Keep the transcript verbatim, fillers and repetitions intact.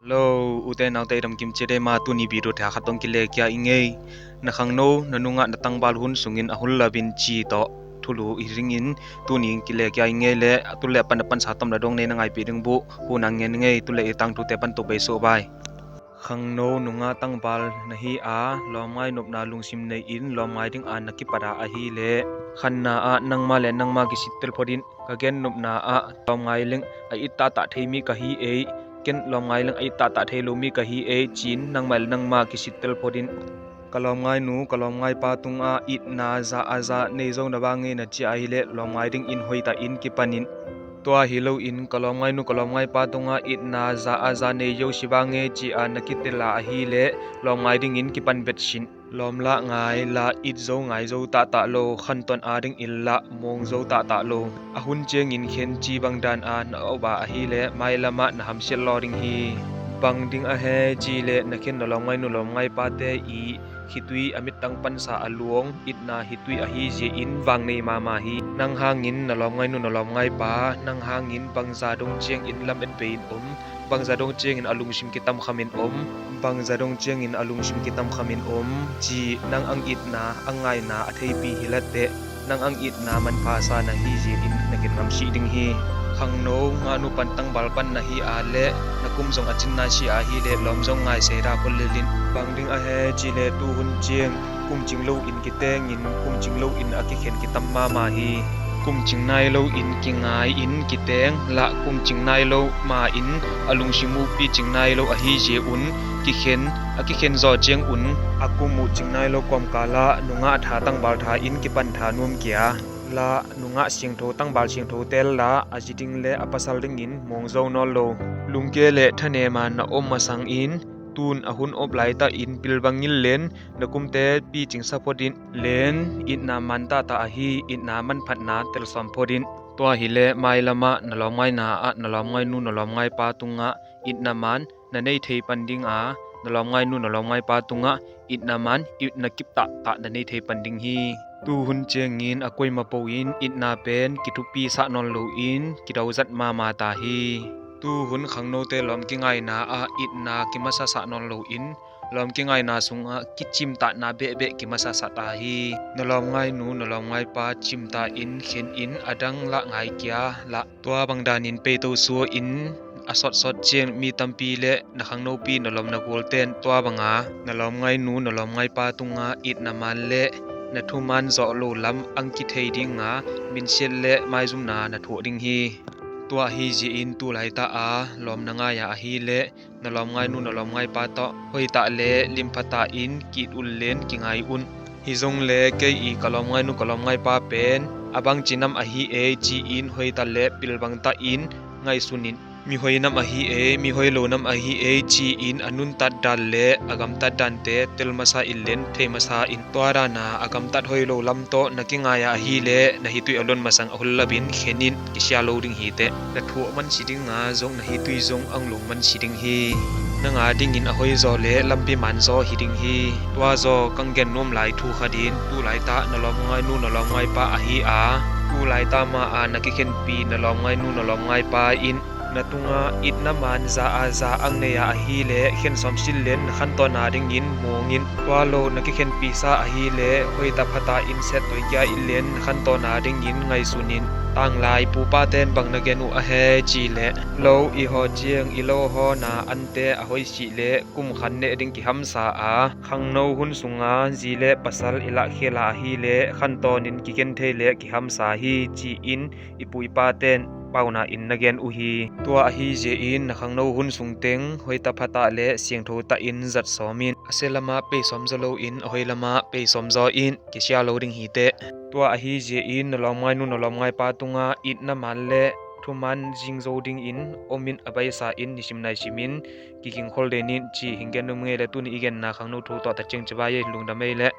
Hello, ute naute, i damkim ciat ei maw? Tuni video thei khat tawh kilehkhia i ngei. Na khangno, na nungah, na tangval hun sungin a hun lapin ci tawh thulu i ringin tuni kilehkhia i ngei leh, a tu leh pan a pansa tom na dong nei na ngaihpih ding buh hun a ngen ngei. Tu leh i tangthute pan tuk bei suh vai. Khangno, nungah, tangval na hi a, lawmngai nopna lungsim nei in lawmngai ding a na kipat a ahih leh, khanna ah nangmah leh nangmah kisittel phot in. Ka gen nopna ah lawmngai leng a it tahtah thei mi ka hi ei. Ken lawmngai leng a it tahtah thei lo mi ka hi ei, ci-in nangmah leh nangmah kisittel phot in. Ka lawmngainu, ka lawmngaipa tungah itna za a za nei zo na vang ei na ci a ahih leh, lawmngai dingin hoihtakin kipan in. Tua hi loin ka lawmngainu, ka lawmngaipa tungah itna za a za nei zo si vang ei ci a na kitel a ahih leh, lawmngai dingin kipan vet sin. Lawm lah ngai lah, it zo ngai zo tahtah lo, khantawn adingin lah mawng zo tahtah lo. A hun ciangin khen ci bang dan a na op a ahih leh, mailam ah na hamsiat lawh ding hi. Bang ding a hei cih leh, na khen na lawmngainu lawmngaipate i khitui, a mittang pansa a luang itna khitui ahi zia in vang nei mahmah hi. Nang hangin na lawmngainu na lawmngaipa, nang hangin bangza dong ciangin lamet bei in om, bangza dong ciangin a lungsim kitamkham in om, bangza dong ciangin a lungsim kitamkham in om, ci nang ang itna, ang ngaina a theipi hi la teh, nang ang itna manpha sa na hi zia in na gen ngam sih ding hi. Khangno, ngahnu pan tangval pan na hi a leh, na kum zong a cin nai si ahih leh, lawm zong ngai se da phot lel in. Bang ding a hei cih leh, tu hun ciang kum cing loin kiteng in, kum cing loin a kikhen kitam mahmah hi. Kum cing nai loin kingai in kiteng lah, kum cing nai lo ma in a lungsim uh pi cing nai lo ahi zia un kikhen, a kikhen zaw ciang un a kum uh cing nai lo kawmkal ah nungah tha tangval tha in kipan tha nuam kia lah, nungah siangtho tangval siangtho tel lah, a zi ding leh a pasal dingin mawng zo nawn lo. Lungke leh thanem a na om masangin, tun a hun op laitah in pilvang in len, na kumte pi cingsa phot in len, itna man tahtah ahi, itna manphatna tel sawm phot in. Tua hi leh mailam ah na lawmngaina ah na lawmngainu na lawmngaipa tungah itna man na nei thei pan ding a, na lawmngainu na lawmngaipa tungah itna man, itna kip tahtah na nei thei pan ding hi. Tu hun ciangin a kuamah po in itna pen kithupi sah nawn loin kidozat mahmah ta hi. Tu hun khangnote lawm kingaina ah itna kimasasah nawn loin, lawm kingaina sungah kicimtahna behbeh kimasasah ta hi. Na lawmngainu na lawmngaipa cimtah in khen in, a dang lah ngai kia lah. Tua bang danin peito sua in, a sawtsawt ciang mi tampi leh na khangnopi na lawm na gualten tua banga na lawmngainu na lawmngaipa tungah itna man leh na thuman zawh lo lam ang kithei dinga minsiat leh maizumna na thuah ding hi. Tua ahi zia in tu laitah a lawm na ngai a ahih leh, na lawmngainu na lawmngaipa tawh hoihtak leh limphatak in ki-it un len kingai un. Hi zong leh kei i ka lawmngainu ka lawmngaipa pen a bangci nam ahi ei ci-in hoihtak leh pilvangtak in ngaihsun in. Mihoi nam ahi ei, mihoi lo nam ahi ei ci-in a nuntat dan leh a gamtat dante tel masa in len thei masa in. Tua dana a gamtat hoi lo lam tawh na kingai a ahih leh, na khitui a luan masang a hun lapin khen in, kisia lo ding hi teh. Na thuah man si dinga zong, na khitui zong ang lung man si ding hi. Nang adingin a hoizaw leh lampi manzaw hi ding hi. Tua zaw kang gen nuam lai thu khat in, tu laitah na lawmngainu na lawmngaipa ahi a, tu laitah ma a na kikhenpih na lawmngainu na lawmngaipa in na tungah itna man za a za ang nei a ahih leh, khen sawm sin len na khantawn adingin mawng in. Tua lo na kikhenpihsa ahih leh, hoihtak phatak in siattui kia in len na khantawn adingin ngaihsun in. Tanglai pupaten bang na gen uh a hei cih leh, lo i haw ciang i lo hawna ante a hoih sih leh kum khat neh ding kihamsa a, khangno hun sunga zi leh pasal i lahkhel a ahih leh, khantawnin kigen thei leh kihamsa hi ci-in i pu i paten pauna in na gen uh hi. Tua ahi zia in na khangno hun sungteng hoihtak phatak leh siangtho tak in zat sawm in. A sia lamah pei sawm zaw loin a hoi lamah pei sawm zaw in, kisia lo ding hi teh. Tua ahi zia in na lawmngainu na lawmngaipa tungah itna man leh thuman zing zo dingin om in, a baisa in nisim naisim in kigingkhol den in ci hing gen nuam ngei leh, tuni i genna khangno thu tawh ta ciang cibai ei, lungdam ei leh.